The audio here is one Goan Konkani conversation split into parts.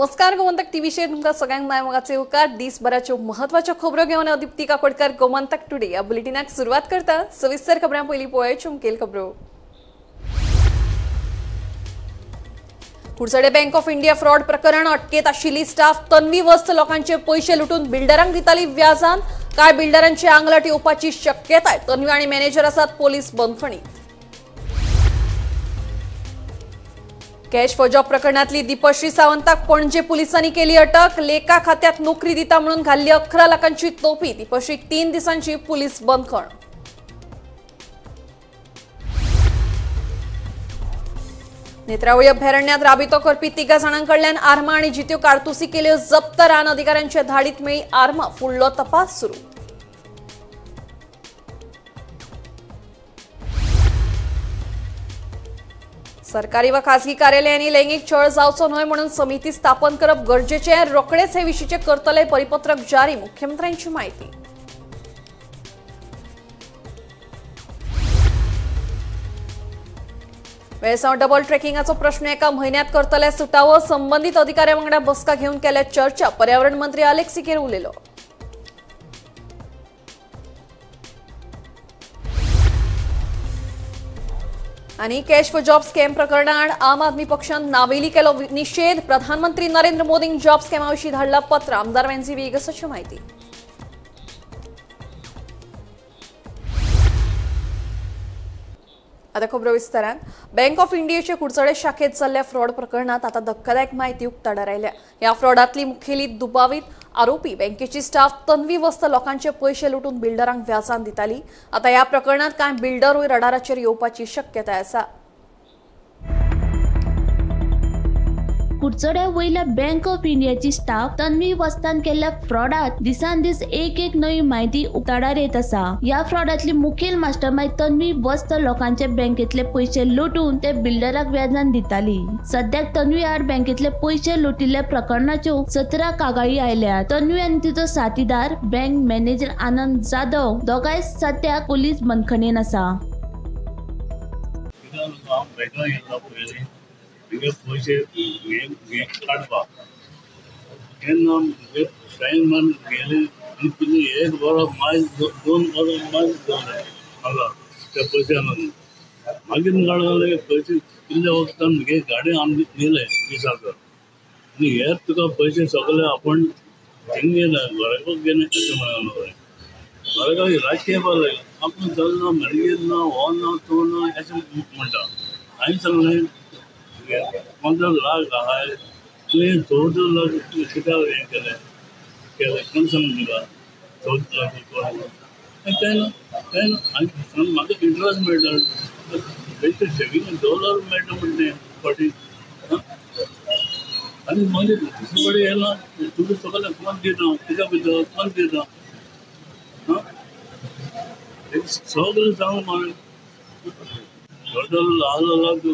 नमस्कार, गोमंतक टीव्हीचेर तुमकां सगळ्यांक माय मोगाचे उपकार। दिसभराच्यो महत्वाच्यो खबरो घेवन हांव दीप्ती काकोडकर गोमंतक टुडे ह्या बुलेटिनाक सुरवात करता। सविस्तर खबरां पयलीं पळोवया मुखेल खबरो। कुडचडे बँक ऑफ इंडिया फ्रॉड प्रकरण अटकेत आशिल्ली स्टाफ तन्वी वस्त लोकांचे पयशे लुटून बिल्डरांक दिताली व्याजान। कांय बिल्डरांचे आंगलट येवपाची शक्यताय। तन्वी आनी मॅनेजर आसात पोलीस बंदखणीत। कॅश फॉर जॉब प्रकरणातली दीपश्री सावंताक पणजे पोलिसांनी केली अटक। लेखा खात्यात नोकरी दिता म्हणून घाल्ली 11 लाखांची तोपी। दीपश्रीक 3 दिसांची पोलीस बंदखण। नेत्रावळी अभयारण्यात राबितो करपी 3 जाणांकडल्यान आर्मां आनी जित्यो कारतुसी केल्यो जप्त। रान अधिकाऱ्यांच्या धाडीत मेळ्ळी आर्मां, फुडलो तपास सुरू। सरकारी व खासगी कार्यालयांनी लैंगिक छळ जावचो न्हय म्हणून समिती स्थापन करप गरजेचें। रोखडेच हे विशींचे करतले परिपत्रक जारी, मुख्यमंत्र्यांची माहिती। वेळसांव डबल ट्रेकिंगाचो प्रश्न एका म्हयन्यात करतले सुटावो। संबंधित अधिकाऱ्यां वांगडा बसका घेवन केल्या चर्चा। पर्यावरण मंत्री आलेक्स सिकेर उलयलो। आनी कॅश फॉर जॉब स्कॅम प्रकरणात आम आदमी पक्षान नावेली केलो निषेध। प्रधानमंत्री नरेंद्र मोदींक जॉब स्कॅमा विशीं धाडला पत्र। आमदार वेन्झी व्हिएगसाची माहिती। आता खबरो विस्तारान। बँक ऑफ इंडियाचे कुडचडे शाखेत जाल्ल्या फ्रॉड प्रकरणात आता धक्कादायक माहिती उक्ताडार आयल्या। ह्या फ्रॉडांतली मुखेली दुबावीत आरोपी बँकेची स्टाफ तन्वी वस्त लोकांचे पयशे लुटून बिल्डरांक व्याजान दिताली। आता ह्या प्रकरणात कांय बिल्डरूय रडाराचेर येवपाची शक्यताय आसा। कुडचड्या वयल्या बँक ऑफ इंडियाची स्टाफ तन्वी वस्तान केल्ल्या फ्रॉडात दिसान दीस एक एक नवी माहिती उक्ताडार येत आसा। ह्या फ्रॉडांतली मुखेल मास्टरमाइंड तन्वी वस्त लोकांचे बँकेतले पयशे लुटून ते बिल्डराक व्याजान दिताली। सद्याक तन्वी आड बँकेतले पयशे लुटिल्ल्या प्रकरणाच्यो 17 कागाळी आयल्या। तन्वी आनी तिचो साथीदार बँक मॅनेजर आनंद जाधव दोगांय सद्याक पोलीस बंदखणीन आसा। पयशे हे काडपाक तेन्ना म्हगे फ्रेंड मान गेले आनी तिणें एक बरो मायज 2 बरो मायज दवरले म्हाका त्या पयशां लागून। मागीर काडले पयशे इल्ले वखदान म्हगे गाडी आमी नेले दिसाक आनी हे तुका पयशे सगळे आपूण थिंग घेना घराक घेना अशें म्हणून घराक राजकीय येवपाक लागले। आपूण चलना मॅनेजर ना हो ना तो ना अशें म्हणटा। हांवें सांगलें 15 लाख आहाय तुवें 14 लाख कित्याक हें केलें केलें कोण सांग तुका 14 लाख कोण तेन्ना तेन्ना म्हाका इंट्रस्ट मेळटा बेश्टे सेवींग डॉलर मेळटा म्हणटा तें फाटीं। आनी मागीर दुसरे कडेन येयला तुका सगळें कोण दिता कित्याक दिता कोण दिता आं सगळें सांग म्हाका टोटल 8 लाख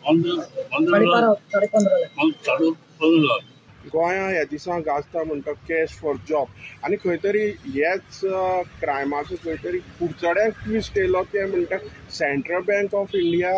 15 लाख 15.5 लाख। गोंया ह्या दिसा गाजता म्हणटा कॅश फॉर जॉब आनी खंय तरी ह्याच क्रायमाचो खंय तरी कुडचड्याक ट्विस्ट येयलो ते म्हणटा Central Bank of India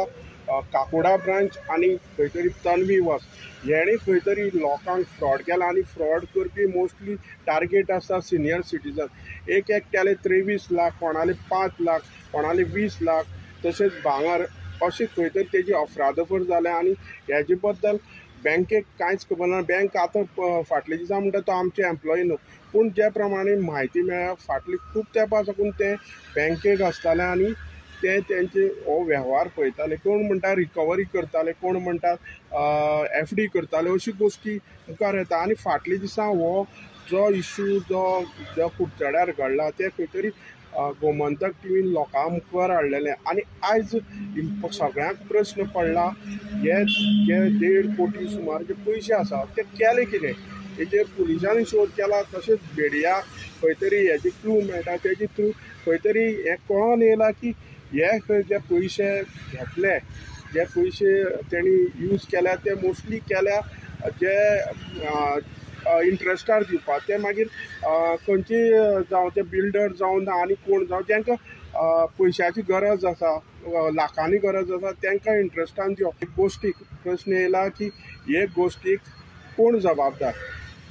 Kakoda branch आनी खंय तरी तन्वी वस हेणी खंय तरी लोकांक फ्रॉड केला आनी फ्रॉड करपी मोस्टली टार्गेट आसता सिनियर सिटीजन। एक एकट्याले 23 लाख, कोणाले 5 लाख, कोणाले 20 लाख तशेंच भांगर अशें खंय तरी तेजी अफरादफर जाल्या आनी हेजे बद्दल बँकेक कांयच खबर ना। बँक आतां फाटल्या दिसा म्हणटा तो आमचे एम्प्लॉई न्हू, पूण जे प्रमाणे म्हायती मेळ्ळ्या फाटली खूब तेंपा साकून ते बँकेक आसताले आनी ते तेंचे हो वेव्हार पळयताले। कोण म्हणटा रिकवरी करताले, कोण म्हणटा एफडी करताले, अशी गोश्टी मुखार येता। आनी फाटल्या दिसा हो जो इशू जो जो कुडचड्यार घडला ते खंय तरी गोमंतक टिवीन लोकां मुखार हाडलेलें आनी आयज सगळ्यांक प्रश्न पडला हे जे 1.5 कोटी सुमार जे पयशे आसा ते केले कितें हेजेर पुलिसांनी शोध केला। तशेंच मिडिया खंय तरी हेजे क्लू मेळटा तेजे थ्रू खंय तरी हें कळोन येयलां की हे खंय जे पयशे घेतले जे पयशे तेणी यूज केल्या ते मोस्टली केल्या जे इंट्रस्टार दिवपाक ते मागीर खंयचे जावं ते बिल्डर जावं ना आनी कोण जावं तांकां पयशाची गरज आसा, लाखांनी गरज आसा, तांकां इंट्रस्टान दिवप. एक गोश्टीक प्रश्न येयला की हे गोश्टीक कोण जबाबदार,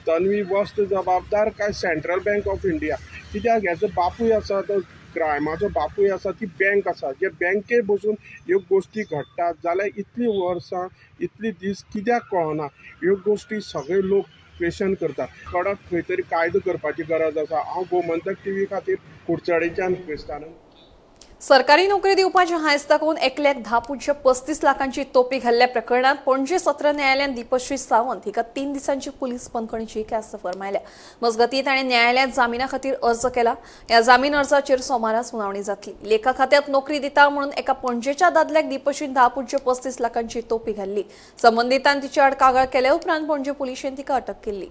तन्वी वस्त जबाबदार काय सेंट्रल बँक ऑफ इंडिया? कित्याक हेजो बापूय आसा तो क्रायमाचो बापूय आसा, ती बँक आसा. जे बँके बसून ह्यो गोश्टी घडटात जाल्यार इतलीं वर्सां इतली दीस कित्याक कळना? ह्यो गोश्टी सगळे लोक क्वेशन करता. कडक खंय तरी कायदो करपाची गरज आसा. हांव गोमंतक टीव्ही खातीर कुडचडेच्यान क्रिस्तान. सरकारी नोकरी दिवपाचे हांयस दाखोवन एकल्याक 10.35 लाखांची तोपी घाल्ल्या प्रकरणात पणजे सत्र न्यायालयान दीपश्री सावंत हिका 3 दिसांची पुलीस बंदखणीची ख्यास्त फर्मायल्या. मजगतीं ताणें न्यायालयांत जामिना खातीर अर्ज केला. ह्या जामीन अर्जाचेर सोमारा सुनावणी जातली. लेखा खात्यांत नोकरी दिता म्हणून एका पणजेच्या दादल्याक दीपश्रीन 10.35 लाखांची तोपी घाल्ली. संबंदितान तिचे आड कागाळ केल्या उपरांत पणजे पुलिशेन तिका अटक केल्ली.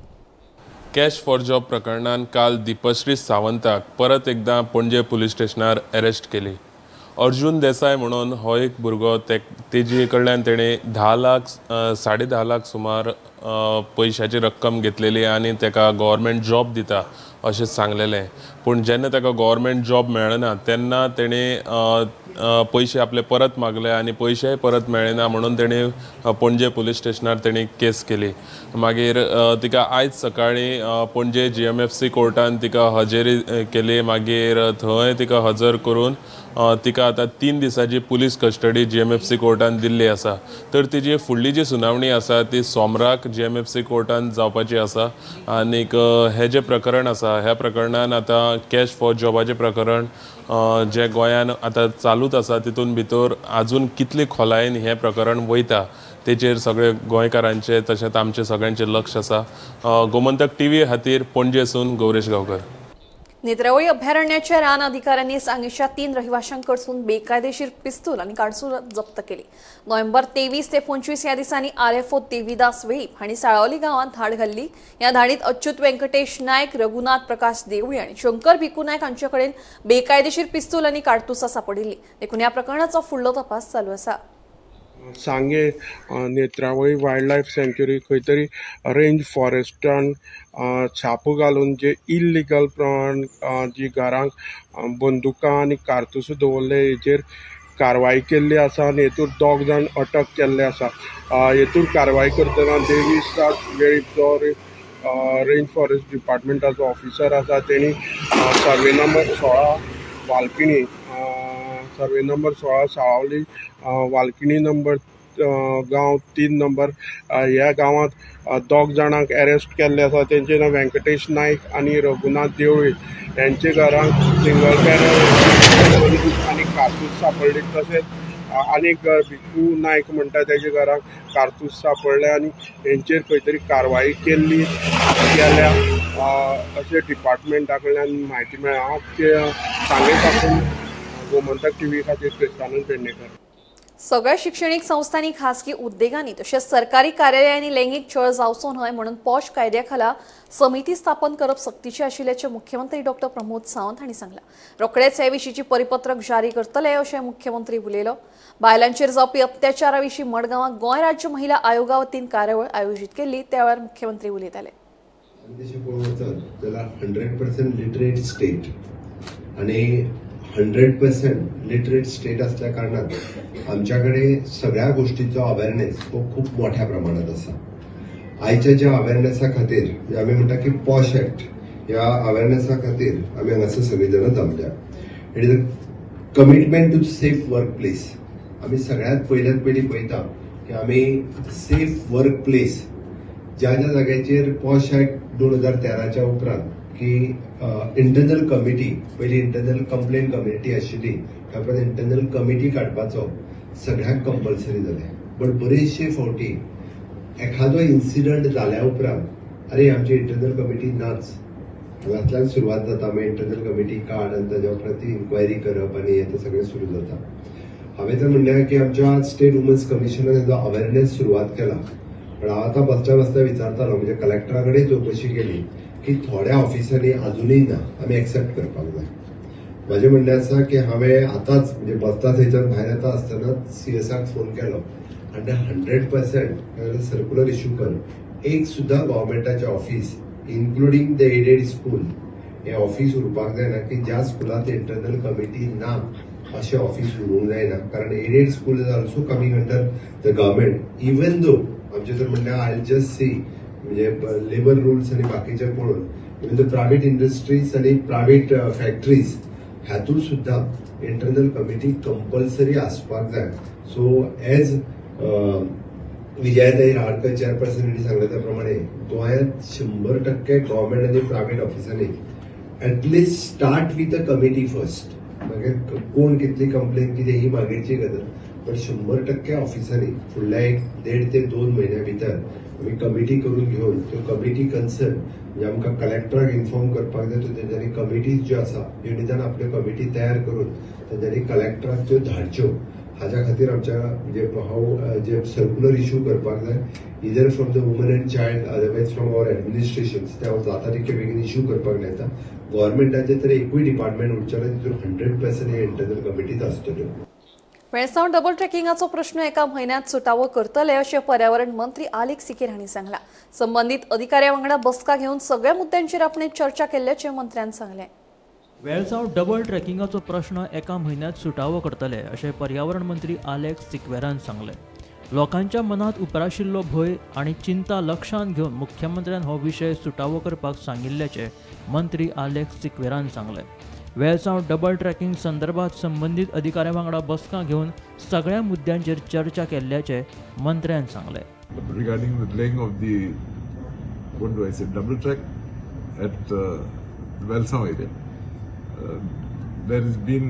कॅश फॉर जॉब प्रकरणान काल दीपश्री सावंताक परत एकदां पणजे पुलीस स्टेशनार अरेस्ट केली. अर्जुन देसाय म्हणून हो एक भुरगो तेजे कडल्यान तेणें 10 लाख 10.5 लाख सुमार पयशाची रक्कम घेतलेली आनी ताका गव्हर्मेंट जॉब दिता अशें सांगलेलें. पूण जेन्ना ताका गव्हर्मेंट जॉब मेळना तेन्ना तेणें पयशे आपले परत मागले आनी पयशेय परत मेळ्ळे ना म्हणून तेणें पणजे पुलीस स्टेशनार तेणी केस केली. मागीर तिका आयज सकाळीं पणजे GMFC कोर्टान तिका हजेरी केली. मागीर थंय तिका हजर करून तिका आतां 3 दिसांची पुलीस कस्टडी GMFC कोर्टान दिल्ली आसा. तर तिजी फुडली जी सुनावणी आसा ती सोमराक GMFC कोर्टान जावपाची आसा. आनीक हें जें प्रकरण आसा ह्या प्रकरणान आतां कॅश फॉर जॉबाचें प्रकरण जें गोंयान आतां चालूच आसा तितून भितर आजून कितले खोलायेन हें प्रकरण वयता तेचेर सगळे गोंयकारांचें तशेंच आमचें सगळ्यांचें लक्ष आसा. गोमंतक टीव्ही खातीर पणजेसून गौरेश गांवकर. नेत्रावळी अभयारण्याच्या रान अधिकाऱ्यांनी सांगेच्या 3 रहिवाशांकडसून बेकायदेशीर पिस्तूल आणि काडसूल जप्त केली. नोव्हेंबर 23 ते 25 या दिसांनी RFO Devidas Velip हांणी साळावली गांवांत धाड घाल्ली. या धाडीत अच्युत व्यंकटेश नायक, रघुनाथ प्रकाश देवळी आणि शंकर भिकू नायक हांचे कडेन बेकायदेशीर पिस्तूल आणि काडतुसां सापडिल्ली. देखून ह्या प्रकरणाचो फुडलो तपास चालू आसा. सांगे नेत्रावळी वायल्ड लायफ सँच्युरी खंय तरी रेंज फॉरेस्टान छापो घालून जे इल्लिगल प्रमाण जी घरांक बंदुकां आनी कारतुसां दवरले हेजेर कारवाय केल्ली आसा आनी हेतूर 2 जाण अटक केल्ले आसा. हेतूर कारवाय करतना देवीदास वेळीप जो रेंज फॉरेस्ट डिपार्टमेंटाचो ऑफिसर आसा तेणी survey number 16 Valkini, survey number 16 Salaulim Valkini number गांव 3 नंबर ह्या गांवांत 2 जाणांक अरेस्ट केल्ले आसा. तेंचे नांव व्यंकटेश नायक आनी रघुनाथ देवळी. हेंचे घरांक सिंगल बॅरल आनी कारतूस सापडली. तशेंच आनीक भिकू नायक म्हणटा तेजे घरांक कारतूस सापडले आनी हेंचेर खंय तरी कारवाई केल्ली गेल्या अशें डिपार्टमेंटा कडल्यान म्हायती मेळ्ळ्या. हांव सांगे साकून गोमंतक टीव्ही खातीर क्रिस्तानंद पेडणेकर. सगळ्या शिक्षणीक संस्थांनी, खासगी उद्देगांनी तशेंच सरकारी कार्यालयांनी लैंगिक छळ जावचो न्हय म्हणून पॉश कायद्या खाला समिती स्थापन करप सक्तीचें आशिल्ल्याचें मुख्यमंत्री डॉ प्रमोद सावंत हांणी सांगलां. रोखडेच हे विशींची परिपत्रक जारी करतले अशें मुख्यमंत्री उलयलो. बायलांचेर जावपी अत्याचारा विशीं मडगांवां गोंय राज्य महिला आयोगा वतीन कार्यावळ आयोजीत केल्ली त्या वेळार मुख्यमंत्री उलयताले. जाल्यार 100% लिटरेट स्टेट आनी 100% लिटरेट स्टेट असल्या कारणान आमच्या कडेन सगळ्या गोष्टीचो अवेरनेस हो खूब मोठ्या प्रमाणात आसा. आयच्या ज्या अवेरनेसा खातीर आमी म्हणटा की पॉश एक्ट ह्या अवेरनेसा खातीर आमी हांगासर सगळीं जाणां जमल्या. It is a commitment to safe work place. आमी सगळ्यांत पयल्यात पयलीं पळयता की आमी सेफ वर्क प्लेस ज्या ज्या जाग्याचेर पॉश एक्ट 2013 उपरांत की इंटरनल कमिटी, पयली इंटरनल कंप्लेन कमिटी आशिल्ली, त्या उपरांत इंटरनल कमिटी काडपाचो सगळ्यांक कंपल्सरी जालें. बट बरेचशे फावटी एखादो इन्सिडंट जाल्या उपरांत अरे आमची इंटरनल कमिटी नाच, हांगांतल्यान सुरवात जाता. मागीर इंटरनल कमिटी काड आनी ताज्या उपरांत ती इन्क्वायरी करप आनी हें तें सगळें सुरू जाता. हांवें तर म्हणलें की आमच्या स्टेट वुमन्स कमिशनान हेजो अवेरनेस सुरवात केला. पण हांव आतां बसता बसता विचारतालो, म्हणजे कलेक्टरा कडेन चवकशी केली की थोड्या ऑफिसांनी अजुनूय ना, आमी एक्सेप्ट करपाक जाय. म्हाजें म्हणणें आसा की हांवें आतांच म्हणजे बसता थंयच्यान भायर येता आसतना CSAक फोन केलो आनी 100% सर्कुलर इश्यू कर एक सुद्दां गव्हर्मेंटाचें office including the aided school हें ऑफिस उरपाक जायना की ज्या स्कुलांत इंटरनल कमिटी ना अशें ऑफिस उरूंक जायना, कारण aided school is also coming under the government. Even though आमचें जर म्हणल्यार I just सी म्हणजे लेबर रुल्स आनी बाकीचे पळोवन इवन the private industries आनी प्रायवेट फॅक्टरीज हातूंत सुद्दां इंटरनल कमिटी कंपल्सरी आसपाक जाय. सो एज विजयाताई राहटकर चेअरपर्सन हांणी सांगलें त्या प्रमाणे गोंयांत 100% गव्हर्मेंट आनी प्रायवेट ऑफिसांनी at least start with a committee first, मागीर कोण कितली कंप्लेन कितें ही मागीरची गजाल, पण 100% ऑफिसांनी फुडल्या 1.5 ते 2 म्हयन्या भितर आमी कमिटी करून घेवन त्यो कमिटी कन्सर्न म्हणजे आमकां कलेक्टराक इन्फॉर्म करपाक जाय, त्यो तेंच्यांनी कमिटीज ज्यो आसा त्यो निदान आपल्यो कमिटी तयार करून तेंच्यांनी कलेक्टराक त्यो धाडच्यो. हाज्या खातीर आमच्या म्हणजे हांव जे सर्कुलर इश्यू करपाक जाय either from the woman and child otherwise from our administration, ते हांव जाता तितके बेगीन इश्यू करपाक लायता. गव्हर्मेंटाचे तर एकूय डिपार्टमेंट उरचें ना तितून 100% हे इंटरनल कमिटीज आसतल्यो. वेळसांव डबल ट्रेकिंगाचो प्रश्न एका म्हयन्यांत सुटावो करतले अशें पर्यावरण मंत्री आलेक्स सिकेर हांणी सांगलां. संबंदीत अधिकाऱ्यां वांगडा बसका घेवन सगळ्या मुद्द्यांचेर आपणे चर्चा केल्ल्याचें मंत्र्यान सांगलें. वेळसांव डबल ट्रेकिंगाचो प्रश्न एका म्हयन्यांत सुटावो करतले अशें पर्यावरण मंत्री आलेक्स सिक्वेरान सांगलें. लोकांच्या मनांत उप्राशिल्लो भंय आनी चिंता लक्षांत घेवन मुख्यमंत्र्यान हो विशय सुटावो करपाक सांगिल्ल्याचें मंत्री आलेक्स सिक्वेरान सांगलें. वेळसांव डबल ट्रॅकिंग संदर्भात संबंदीत अधिकाऱ्यां वांगडा बसका घेवन सगळ्या मुद्द्यांचेर चर्चा केल्ल्याचें मंत्र्यान सांगलें. Regarding the laying of the, what do I say, double track at Velsao area, there has been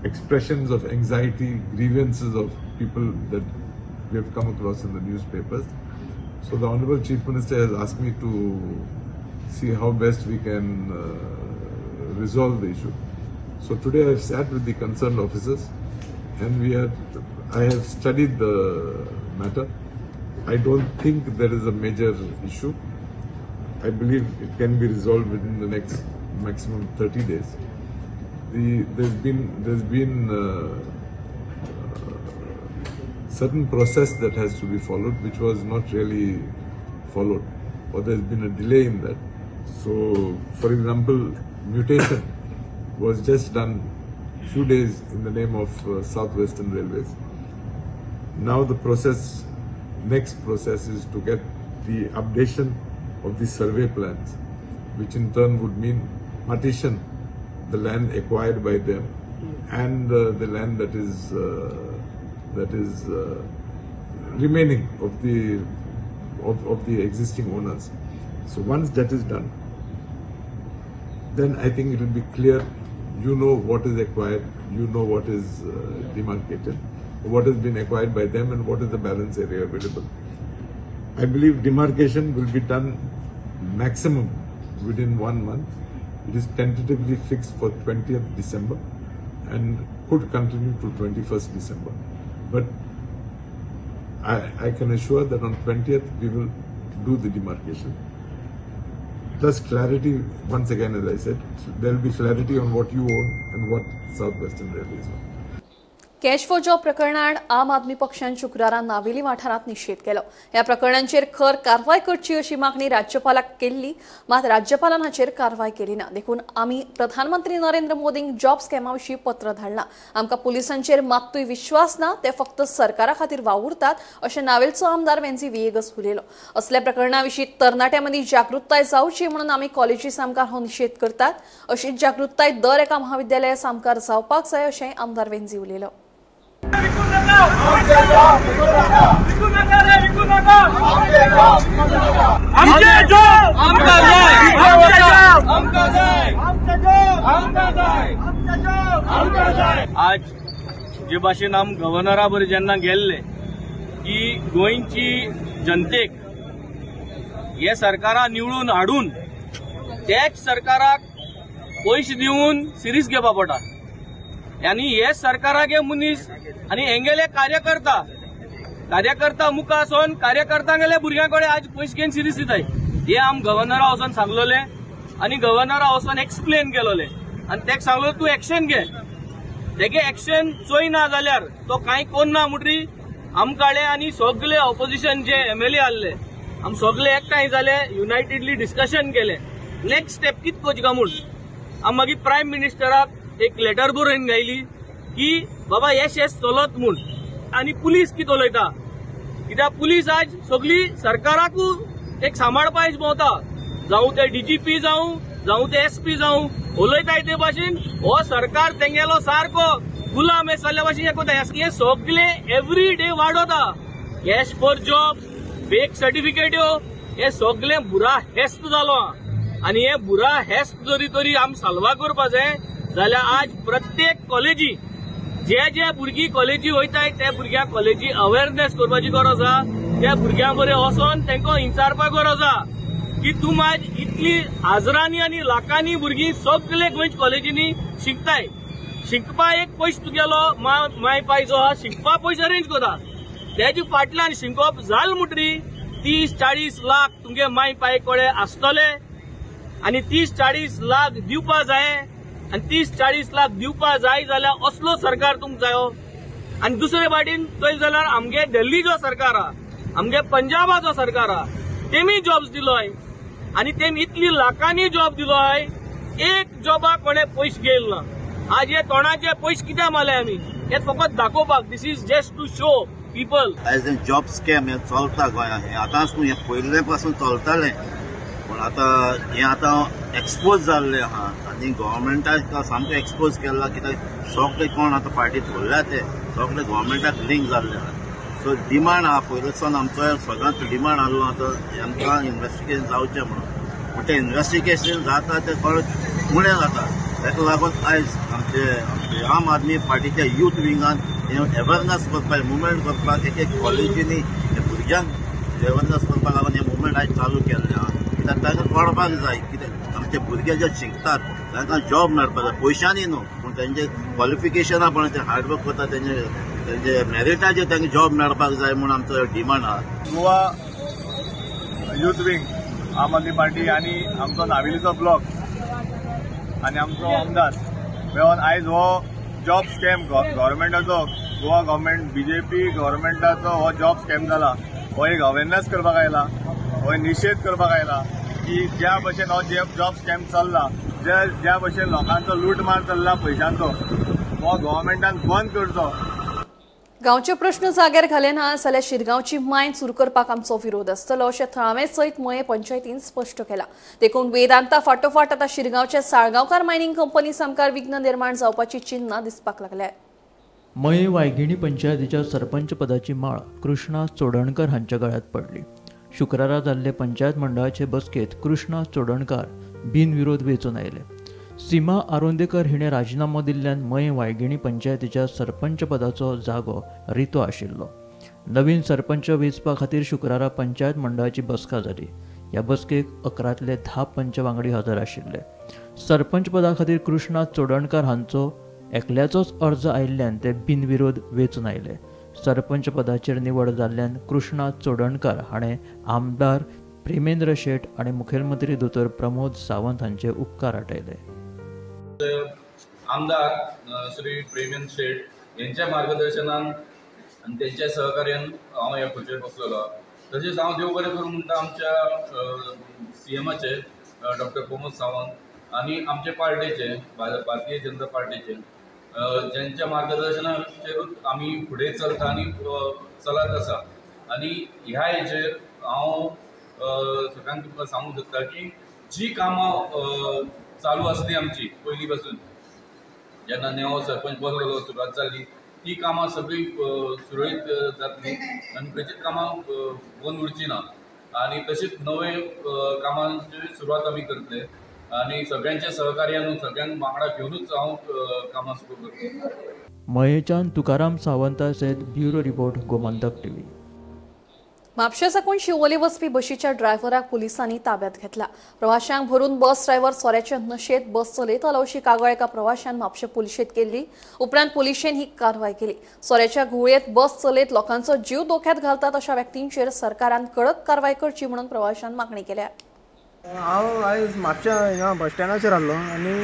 expressions of anxiety, grievances of people that we have come across in the newspapers. So the Honorable Chief Minister has asked me to see how best we can resolve the issue. So today I have sat with the concerned officers and I have studied the matter. I don't think there is a major issue. I believe it can be resolved within the next maximum 30 days. There's been certain process that has to be followed, which was not really followed, or there's been a delay in that. So, for example, mutation was just done few days in the name of South Western Railways. Now the process, next process is to get the updation of the survey plans, which in turn would mean partition the land acquired by them and the land that is remaining of the existing owners. So once that is done, then I think it will be clear. You know what is acquired, you know what is demarcated, what has been acquired by them, and what is the balance area available. I believe demarcation will be done maximum within 1 month. It is tentatively fixed for 20th December and could continue to 21st December. But I can assure that on 20th we will do the demarcation. Thus clarity, once again as I said, there will be clarity on what you own and what South Western Railways own. Cash for job प्रकरणात आम आदमी पक्षान शुक्रारा नावेली वाठारात निषेध केलो. ह्या प्रकरणांचेर खर कारवाय करची अशी मागणी राज्यपालाक केल्ली, मात राज्यपालान हाचेर कारवाय केली ना. देखून आमी प्रधानमंत्री नरेंद्र मोदींक जॉब स्कॅमा विशीं पत्र धाडलां. आमकां पुलिसांचेर मात्तूय विश्वास ना, ते फक्त सरकारा खातीर वावुरतात अशें नावेलचो आमदार वेन्झी व्हिएगस उलयलो. असल्या प्रकरणा विशीं तरणाट्यां मदीं जागृताय जावची म्हणून आमी कॉलेजी सामकार हो निषेध करतात. अशीच जागृताय दर एका महाविद्यालया सामकार जावपाक जाय अशें आमदार वेन्झी उलयलो. आज जे भाशेन आम गव्हर्नरा बरोबर जेन्ना गेल्ले की गोंयची जनतेक हे सरकारा निवडून हाडून त्याच सरकाराक पयशे दिवन सिरीज घेवपा पडटा आनी हे सरकाराक हे मनीस आनी हेंगेले कार्यकर्ता मुखार वचोन कार्यकर्त्यांगेले भुरग्यां कडेन आज पयशे घेवन सिरीज दिताय. हे आम गव्हर्नरा वचोन सांगलोले आनी गव्हर्नरा वचोन एक्सप्लेन केलोले आनी तेका सांगलो तूं एक्शन घे. तेगे एक्शन चोयना जाल्यार तो कांय कोन्ना म्हणटरी आमकां आनी सगळे ऑपोजिशन जे एमएलए आहले आम सगळे एकठांय जाले, युनायटेडली डिस्कशन केलें नेक्स्ट स्टेप कितें करची काय म्हूण. आम मागीर प्रायम मिनिस्टराक एक लेटर बरोवन घायली की बाबा हे शेस चलत म्हूण. आनी पुलीस कितें उलयता कित्याक पुलीस आज सगळी सरकाराकूय एक सांबाळपाक भोंवता, जावं ते डीजीपी जावं जावं ते एसपी जावं, उलयताय ते भाशेन हो सरकार तेंगेलो सारको गुलाम हे जाल्ल्या भाशेन हे कोता. हे सगळे एवरी डे वाडोता, कॅश फॉर जॉब, फेक सर्टिफिकेट्यो, हे सगळे बुरा हेस्त जालो. आनी हे बुरा हेस्त जरी तरी आम साल्वा करपा जाय जाल्यार आज प्रत्येक कॉलेजी जे जे भुरगीं कॉलेजी वयताय त्या भुरग्यांक कॉलेजी अवेरनेस करपाची गरज आसा. त्या भुरग्यां बरें वचोन तांकां विचारपाक गरज आसा की तूं आज इतली हजरांनी आनी लाखांनी भुरगीं सगळे गोंयच्या कॉलेजींनी शिकताय, शिकपा एक पयस तुगेलो माय पाय जो आहा शिकपा पयस अरेंज करता, तेजे फाटल्यान शिकप जाल म्हणटरी 30-40 लाख तुमगे माय पाय कडेन आसतले आनी 30-40 लाख दिवपा जाय. आनी 30-40 लाख दिवपा जाय जाल्यार असलो सरकार तुमकां जायो. आनी दुसरे वाटेन चोयल जाल्यार आमगे दिल्ली जो सरकार आहा, आमगे पंजाबाचो सरकार आहा, तेमी जॉब्स दिलोय आनी तेमी इतली लाखांनी जॉब दिलोय, एक जॉबाक कोणें पयशे घेयल ना. आज हे तोंडाचे पयशे कित्याक मारले आमी, हे फकत दाखोवपाक, this is just to show people. आयज हें जॉब स्कॅम हें चलता गोंयांत, हें आतांच न्हू, हें पयले पासून चलतालें, पूण आतां हें आतां एक्सपोज जाल्लें आहा आनी गव्हर्मेंटाक सामकें एक्सपोज केलां कित्याक सगळे कोण आतां फाटीं धरल्या ते सगळे गव्हर्मेंटाक लिंक जाल्ले आहा. सो डिमांड आहा पयलींच्यान आमचो सगळ्यांत डिमांड आहलो आतां आमकां इन्वेस्टिगेशन जावचें म्हणून, पूण तें इन्वेस्टिगेशन जाता तें थोडें उणें जाता. ताका लागून आयज आमचे आमचे आम आदमी पार्टीच्या यूथ विंगान हें अवेरनेस करपाक, मुवमेंट करपाक एक एक कॉलेजींनी भुरग्यांक अवेरनेस करपाक लागून हें मुवमेंट आयज चालू केल्लें आहा. कित्याक तांकां कळपाक जाय कित्याक आमचे भुरगे जे शिकतात तांकां जॉब मेळपाक जाय, पयशांनी न्हू पूण तेंचे क्वॉलिफिकेशना पण ते हार्डवर्क करता तेंचे तेंचे मेरिटाचेर तांकां जॉब मेळपाक जाय म्हूण आमचो डिमांड आहा. Goa youth wing Aam Aadmi party आनी आमचो नावेलीचो ब्लॉक आनी आमचो आमदार मेळोन आयज हो जॉब स्कॅम गव्हर्मेंटाचो, गोवा गव्हर्मेंट बीजेपी गव्हर्मेंटाचो हो जॉब स्कॅम जाला, हो एक अवेरनेस करपाक आयला, हो निशेध करपाक आयला की ज्या भशेन हो जॉब स्कॅम चल्ला, ज्या भशेन लोकांचो लूटमार चल्ला पयशांचो, हो गव्हर्मेंटान बंद करचो. गांवचे प्रश्न जाग्यार घाले ना जाल्यार शिरगांवची मायन सुरू करपाक आमचो विरोध आसतलो अशें थळावे सयत मये पंचायतीन स्पश्ट केलां. देखून वेदांता फाटोफाट आतां शिरगांवच्या साळगांवकार मायनिंग कंपनी सामकार विघ्न निर्माण जावपाची चिन्हां दिसपाक लागल्या. मये वायगिणी पंचायतीच्या सरपंच पदाची माळ कृष्णा चोडणकर हांच्या गळ्यांत पडली. शुक्रारा जाल्ले पंचायत मंडळाचे बसकेंत कृष्णा चोडणकार बिनविरोध वेंचून आयले. सीमा आरोंदेकर हिणें राजिनामो दिल्ल्यान मये वायगिणी पंचायतीच्या सरपंच पदाचो जागो रितो आशिल्लो. नवीन सरपंच वेंचपा खातीर शुक्रारा पंचायत मंडळाची बसका जाली. ह्या बसकेक 11तले 10 पंच वांगडी हजर आशिल्ले. सरपंच पदा खातीर कृष्णा चोडणकार हांचो एकल्याचोच अर्ज आयिल्ल्यान ते बिनविरोध वेंचून आयले. सरपंच पदाचेर निवड जाल्ल्यान कृष्णा चोडणकार हाणें आमदार प्रेमेंद्र शेट आनी मुखेलमंत्री दोतोर प्रमोद सावंत हांचे उपकार आटयले. आमदार श्री प्रेमेंद्र शेट यांच्या मार्गदर्शनान आनी त्यांच्या सहकार्यान हांव ह्या खुर्चेर बसलेलो. तशेंच हांव देव बरें करूं म्हणटा आमच्या सीएमाचे डॉक्टर प्रमोद सावंत आनी आमचे पार्टीचे भारतीय जनता पार्टीचे ज्यांच्या मार्गदर्शनाचेरूच आमी फुडें चलता आनी चलत आसा. आनी ह्या हेजेर हांव सगळ्यांक तुमकां सांगूंक सोदता की जी कामां चालू आसली आमची पयलीं पासून, जेन्ना नवो सरपंच बसलेलो सुरवात जाल्ली ती कामां सगळीं सुरळीत जातली आनी खंयचीच कामां बंद उरची ना. आनी तशीच नवे कामांची सुरवात आमी करतले आनी सगळ्यांच्या सहकार्यान सगळ्यांक वांगडा घेवनूच हांव कामां सुरू करतलो. मयेच्यान तुकाराम सावंता सयत ब्युरो रिपोर्ट, गोमंतक टीव्ही. म्हापशें साकून शिवोली वचपी बशीच्या ड्रायव्हराक पुलिसांनी ताब्यात घेतला. प्रवाशांक भरून बस ड्रायव्हर सोऱ्याचे नशेंत बस चलयतालो अशी कागाळ एका प्रवाशान म्हापशें पुलिशेंत केल्ली. उपरांत पुलिशेन ही कारवाय केली. सोऱ्याच्या घुंवळेंत बस चलयत लोकांचो जीव धोक्यात घालतात अशा व्यक्तींचेर सरकारान कडक कारवाय करची म्हणून प्रवाशान मागणी केल्या. हांव आयज म्हापशा हिंगा बस स्टँडाचेर आहलो आनी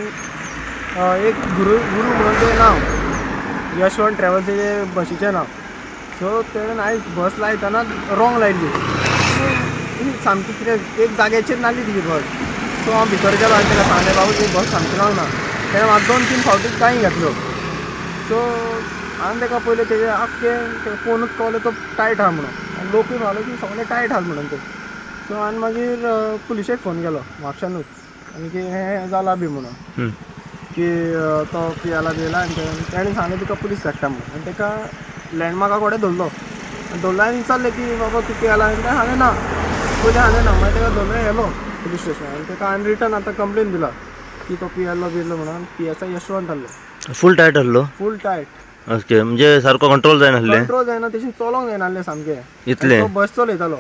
एक गुरू गुरू म्हणून तें नांव यशवंत ट्रॅव्हल्साचें बशीचें नांव. सो तेणेन आयज बस लायतना रोंग लायली, सामकी कितें एक जाग्याचेर नासली तिजी बस. सो हांव भितर गेलो आनी ताका सांगलें, बाबू ही बस सामकी रॉंग ना. तेणें म्हाका 2-3 फावटी कांय घातल्यो. सो हांवें ताका पयलें तेजें आख्खें ताका पळोवनूच कळ्ळें तो टायट आहा म्हणून, आनी लोकूय म्हणलो की सगळे टायट आहा म्हणून ते. सो आनी मागीर पुलिशेक फोन केलो म्हापशानूच, आनी की हें जालां बी म्हणून की तो पियाला बियला, आनी तेणें सांगलें तुका पुलीस धाडटा म्हणून. आनी ताका लँडमार्का कडेन धरलो, आनी धरलो आनी विचारलें की बाबा तूं पियाला, आनी तें हांवें ना पयलीं हांवें ना. मागीर ताका धरून येलो पुलीस स्टेशनार आनी ताका हांवें रिटर्न आतां कंप्लेन दिला की तो पियेलो बियलो म्हणून. PSI Yashwant आहलो. फूल टायट आहलो? फूल टायट. ओके, म्हणजे सारको कंट्रोल जायना आसलें? कंट्रोल जायना, तेशी चलोंक जायना आसलें सामकें. इतलें? तो बस चलयतालो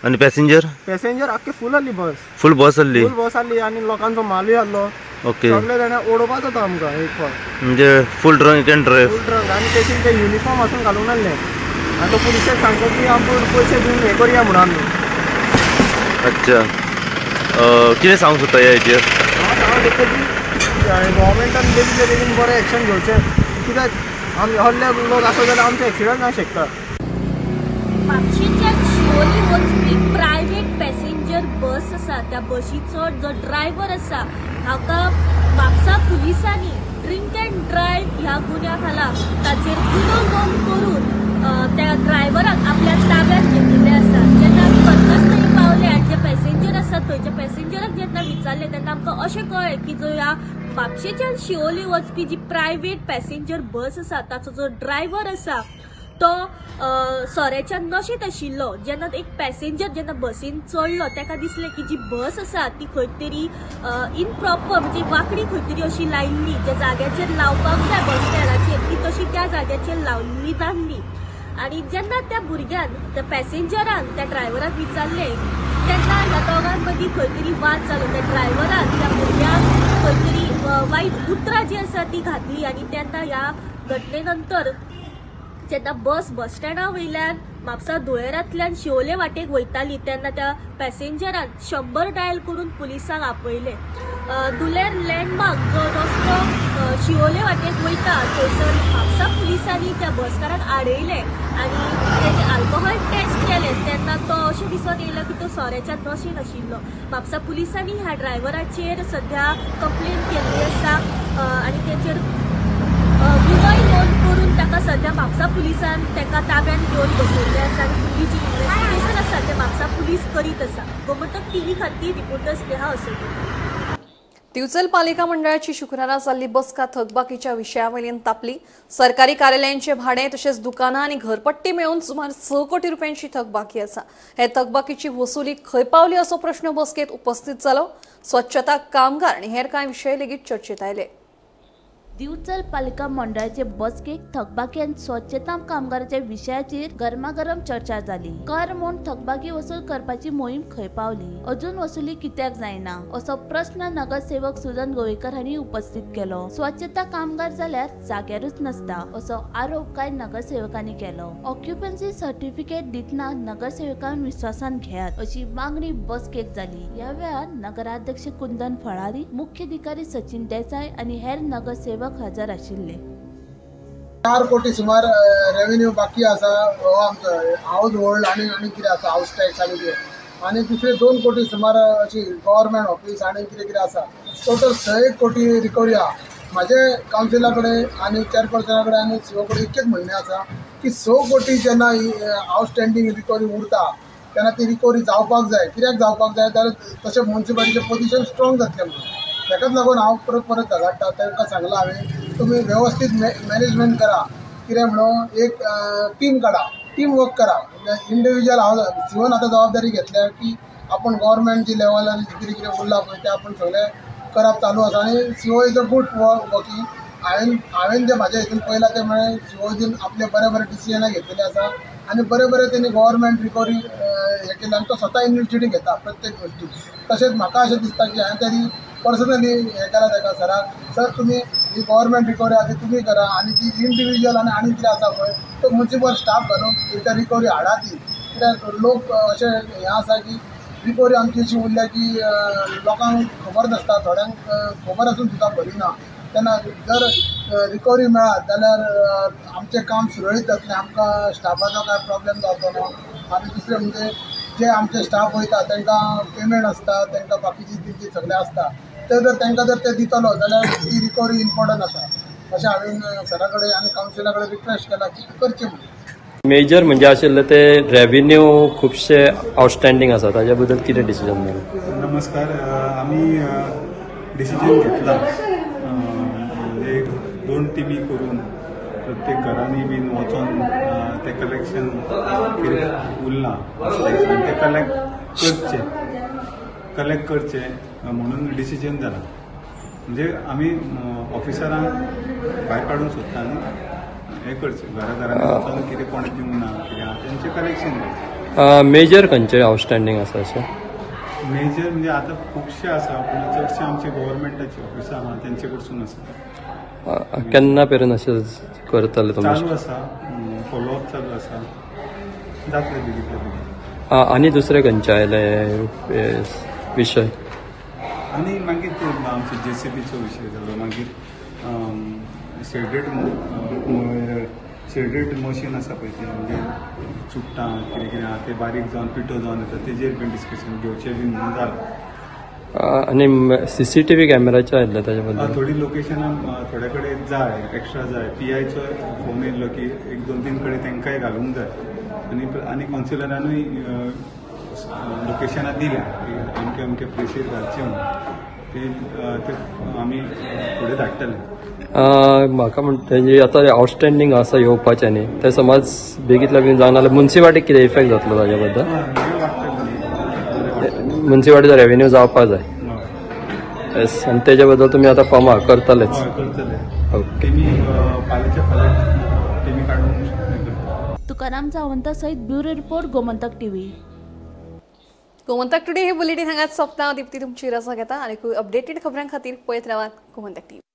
आनी पॅसेंजर? पॅसेंजर आख्खी फूल आहली बस. फूल बस आहली? फूल बस आहली आनी लोकांचो मालूय आहलो. ओके. सगळे जाणा ओडोवपाक जाता आमकां एक फावट. म्हणजे full drunk and drive? Full drunk, आनी तेशी ते युनिफॉर्म आसून घालूंक नासलें. आनी तो पुलिशेक सांगता की आमकां पयशे दिवन हें करया म्हणून आमी. अच्छा, कितें सांगूंक सोदता ह्या हेचेर? हांव सांगूंक सोदता की गव्हर्मेंटान बेगीन बेगीन बरें एक्शन घेवचें, कित्याक आमी हल्ले लोक आसत जाल्यार आमचें एक्सिडंट जावंक शकता. म्हापशेंच्यान शिवोली वचपी प्रायव्हेट पॅसेंजर बस आसा, त्या बशीचो जो ड्रायव्हर आसा हाका म्हापसा पुलिसांनी ड्रिंक अँड ड्रायव्ह ह्या गुन्या खाला ताचेर गुन्यांव नोंद करून त्या ड्रायव्हराक आपल्या ताब्यात घेतिल्लें आसा. जेन्ना आमी घटनास्थळी पावले आनी जे पॅसेंजर आसात थंयच्या पॅसेंजराक जेन्ना विचारलें तेन्ना आमकां अशें कळ्ळें की जो ह्या म्हापशेंच्यान शिवोली वचपी जी प्रायव्हेट पॅसेंजर बस आसा ताचो जो ड्रायव्हर आसा तो सोऱ्याच्या नशेंत आशिल्लो. जेन्ना एक पॅसेंजर जेन्ना बसीन चडलो ताका दिसलें की जी बस आसा ती खंय तरी इनप्रॉपर, म्हणजे वांकडी खंय तरी अशी लायिल्ली, ज्या जाग्याचेर लावपाक जाय बस स्टँडाचेर ती तशी त्या जाग्याचेर लावल्ली नासली. आनी जेन्ना त्या भुरग्यान, त्या पॅसेंजरान त्या ड्रायव्हराक विचारलें तेन्ना ह्या दोगां मदीं खंय तरी वाद जालो. त्या ड्रायव्हरान त्या भुरग्याक खंय तरी वायट उतरां जी आसा ती घातली आनी तेन्ना ह्या घटने नंतर जेन्ना बस बस स्टँडा वयल्यान म्हापसा धुळेरांतल्यान शिवोले वाटेक वयताली तेन्ना त्या पॅसेंजरान 100 डायल करून पुलिसांक आपयले. धुळेर लँडमार्क जो रस्तो शिवोले वाटेक वयता थंयसर म्हापसा पुलिसांनी त्या बसकाराक आडयले आनी तेजे अल्कोहोल टेस्ट केले तेन्ना तो अशें दिसून येयलो की तो सोऱ्याच्या नशेंत आशिल्लो. म्हापसा पुलिसांनी ह्या ड्रायव्हराचेर सद्या कंप्लेन केल्ली आसा आनी तेचेर गुन्यांव नोंद करून ताका सद्या म्हापसा पुलिसान ताका ताब्यात घेवन बसयल्लें आसा आनी फुडली जी इन्वेस्टिगेशन आसा तें म्हापसा पुलीस करीत आसा. गोमंतक टीव्ही खातीर रिपोर्टर स्नेहा असोटी. दिवचल पालिका मंडळाची शुक्रारा जाल्ली बसका थकबाकीच्या विशयावयल्यान तापली. सरकारी कार्यालयांचे भाडें तशेंच दुकानां आनी घरपट्टी मेळून सुमार 6 कोटी रुपयांची थकबाकी आसा. हे थकबाकीची वसुली खंय पावली असो प्रश्न बसकेत उपस्थित जालो. स्वच्छता कामगार आनी हेर कांय विशय लेगीत चर्चेत आयले. दिवचल पालिका मंडळाचे बसकेक थकबाकी आनी स्वच्छता कामगाराच्या विशयाचेर गरमागरम चर्चा जाली. कर म्हूण थकबाकी वसूल करपाची मोहीम खंय पावली, अजून वसुली कित्याक जायना असो प्रस्न नगरसेवक सुदन गोवेकर हांणी उपस्थित केलो. स्वच्छता कामगार जाल्यार जाग्यारूच नासता असो आरोप कांय नगरसेवकांनी केलो. ऑक्युपन्सी सर्टिफिकेट दितना नगरसेवकांक विस्वासान घेयात अशी मागणी बसकेक जाली. ह्या वेळार नगराध्यक्ष कुंदन फळारी, मुख्याधिकारी सचिन देसाय आनी हेर नगरसेवक हजर आशिल्ले. 4 कोटी सुमार रेवेन्यू बाकी आसा हो आमचो हावज होल्ड आनी आनी कितें आसा हावज टॅक्स आनी कितें, आनी दुसरे 2 कोटी सुमार अशी गव्हर्मेंट ऑफिस आनी कितें कितें आसा. टोटल 6 कोटी रिकवरी आहा. म्हाजे कावन्सिला कडेन आनी चेअरपर्सना कडेन आनी सीओ कडेन इतकेंच म्हणणें आसा की 6 कोटी जेन्ना आवटस्टँडींग रिकवरी उरता तेन्ना ती रिकवरी जावपाक जाय. कित्याक जावपाक जाय जाल्यार तशें म्युनिसिपालिटीचें पोजिशन स्ट्रॉंग जातलें म्हणून. ताकाच लागून हांव परत परत झगडटा. तांकां सांगलां हांवें तुमी वेवस्थीत मॅनेजमेंट करा. कितें म्हणून एक टीम काडा, टीम वर्क करा. इंडिविज्युअल हांव सीओन आतां जबाबदारी घेतल्या की आपूण गव्हर्मेंट जी लेवलार कितें कितें उरलां पळय तें आपूण सगळें करप चालू आसा. आनी CO is a good working. हांवें जें म्हाज्या हितून पळयलां तें म्हळ्यार सीओजीन आपले बरे बरे डिसिजनां घेतलेले आसा आनी बरे बरे तेणी गव्हर्मेंट रिकवरी हें केलें आनी तो स्वता इनिशिएटीव घेता प्रत्येक गोश्टी. तशेंच म्हाका अशें दिसता की हांवें तेणी पर्सनली हें केलां ताका सराक, सर तुमी ही गव्हर्मेंट रिकवरी आसा ती तुमी करा आनी ती इंडिविज्युअल आनी आनी कितें आसा पळय तो म्युनिसिपल स्टाफ घालून एकदां रिकवरी हाडा ती. कित्याक लोक अशें हें आसा की रिकवरी आमची अशी उरल्या की लोकांक खबर नासता, थोड्यांक खबर आसून सुद्दां भरिना. तेन्ना जर रिकवरी मेळत जाल्यार आमचें काम सुरळीत जातलें, आमकां स्टाफाचो कांय प्रॉब्लेम जावचो ना. आनी दुसरें म्हणजे जे आमचे स्टाफ वयता तांकां पेमेंट आसता, तांकां बाकीची तेंची सगळें आसता, ते जर तांकां जर ते दितलो जाल्यार ती रिकवरी इम्पॉर्टंट आसा अशें हांवें सरा कडेन आनी कावन्सिला कडेन रिक्वेस्ट केला की करचें म्हणून. मेजर म्हणजे आशिल्ले ते रेव्हेन्यू खुबशे आउटस्टँडींग आसा, ताच्या बद्दल कितें डिसिजन मेळ्ळें? नमस्कार, आमी डिसिजन घेतला म्हणजे 2 टिमी करून प्रत्येक घरांनी बीन वचोन ते कलेक्शन कितें उरलां ते कलेक्ट करचें म्हणून डिसिजन जाला. म्हणजे आमी ऑफिसरांक भायर काडूंक सोदता न्ही, हें करचें घरा घरांनी वचोन कितें कोणें दिवंक ना कितें आहा तेंचें कलेक्शन करचें. मेजर खंयचें आउटस्टँडींग आसा अशें? मेजर म्हणजे आतां खुबशे आसा, पूण चडशे आमचे गव्हर्मेंटाचे ऑफिसां आहा तेंचे कडसून आसा. केन्ना मेरेन अशें करतले तुमी? चालू आसा, फॉलोअप चालू आसा, जातले बेगीन बेगीन. आनी दुसरे खंयचे आयले विशय? आनी मागीर ते आमचे जेसीबीचो विशय जालो, मागीर शेड्रेड मशीन आसा पळय तें म्हणजे चुट्टां कितें कितें आहा तें बारीक जावन पिठो जावन येता, तेजेर बीन डिस्कशन घेवचें बीन म्हणून जालां. आनी सीसीटीव्ही कॅमेराचे आयिल्ले ताजे बद्दल? थोडी लोकेशनां थोडे कडेन जाय, एक्स्ट्रा जाय. पीआयचो फोन येयल्लो की 1-2-3 कडेन तांकांय घालूंक जाय आनी आनी कावन्सिलरानूय लोकेशनां दिल्या की अमके अमके प्लेसीर घालचे म्हणून, ते आमी फुडें धाडटले. म्हाका म्हणटा तेजी आतां आउटस्टँडींग आसा येवपाचें न्ही, तें समज बेगींतल्या बेगीन जावना जाल्यार मुन्सिपालिटीक कितें इफेक्ट जातलो ताजे बद्दल? मुन्सिपालिटीचो रेव्हेन्यू जावपाक जाय. येस, आनी तेजे बद्दल तुमी आतां फॉर्मा करतलेच? ओके. तुकाराम सावंता सहित bureau report, Gomantak TV. Gomantak today हे बुलेटिन हांगाच सोंपता. दीप्ती तुमची रजा घेता आनी अपडेटेड खबरां खातीर पळयत रावात गोमंतक टीव्ही.